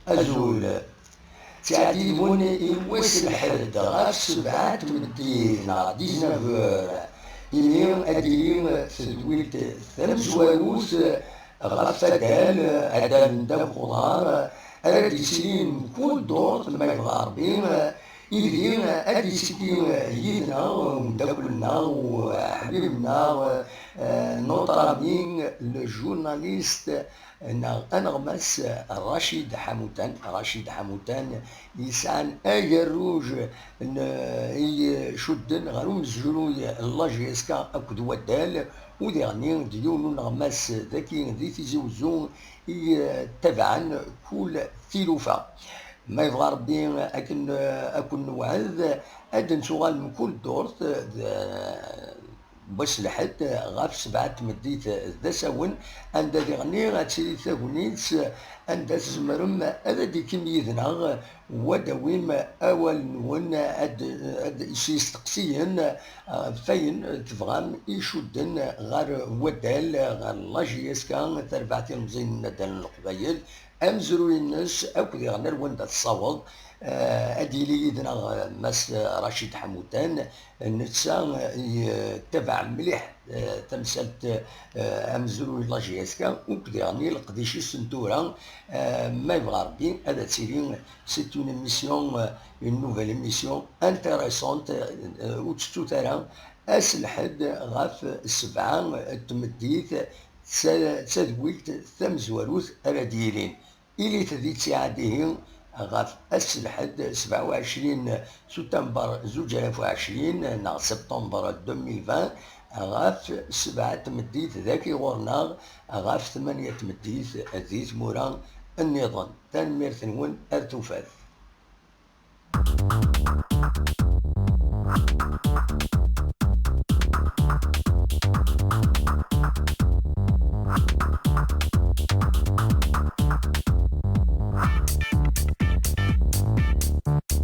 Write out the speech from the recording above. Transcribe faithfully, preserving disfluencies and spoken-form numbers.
Azul. Ttɛeddi-wen i wass lḥedd ɣef sebɛa n tmeddit neɣ dix-neuf heures, imi ad d-tili tedwilt tamezwarut ɣef waddal, addal n ddabex uḍar, ara d-yettilin mkul ddurt ma yebɣa Ṛebbi. Ibdi ad d-yettekki yid-neɣ umeddakel-nneɣ, uḥbib-nneɣ, eh, notre ami, le journaliste, neɣ aneɣmas Racid Ḥamutan. Racid Ḥamutan yesɛan agerruj n, i icudden ɣer umezruy n la J S K akked waddal, u diɣenni d yiwen uneɣmas dagi di Tizi Wezzu i, eh, ttabaɛen kul tilufa. Ma yebɣa Ṛebbi, akken, eh, ad ken-newɛed, ad d-nettuɣal mkul ddurt, eh, d, wass lḥedd ɣef sebɛa n tmeddit d asawen, anda diɣenni ad tili tagnit anda tzemrem ad d-ikim yid-neɣ, u ad d-tawim awal-nwen, ad, ad s-isteqsiyen ɣef wayen tebɣam icudden ɣer waddal, ɣer la J S K, tarbaɛt ilemẓiyen n waddal n Leqbayel, amezruy-nnes akk diɣen ar wanda tessaweḍ. Eh, ad d-yili yid-neɣ, eh, Mass Racid Ḥamutan, netta, eh, yettabaɛ mliḥ, eh, tamsalt, eh, amezruy n la J S K, akk diɣen i leqdic-is n tura, eh, ma yebɣa Ṛebbi, ad tili, c'est une émission, euh, une nouvelle émission intéressante, euh, ur tettut ara, ass lḥedd ɣef sebɛa n tmeddit, d ta-, d tadwilt tamezwarut ara d-yilin. Ilit di ttiɛad ihi ɣef ass lḥedd sebɛa u ɛecrin sutamber zuǧ alaf u ɛecrin neɣ septembre deux mille vingt, ɣef sebɛa n tmeddit dagi ɣur-neɣ, ɣef tmanya n tmeddit di tmura nniḍen. Tanemmirt-nwen, ar tufat.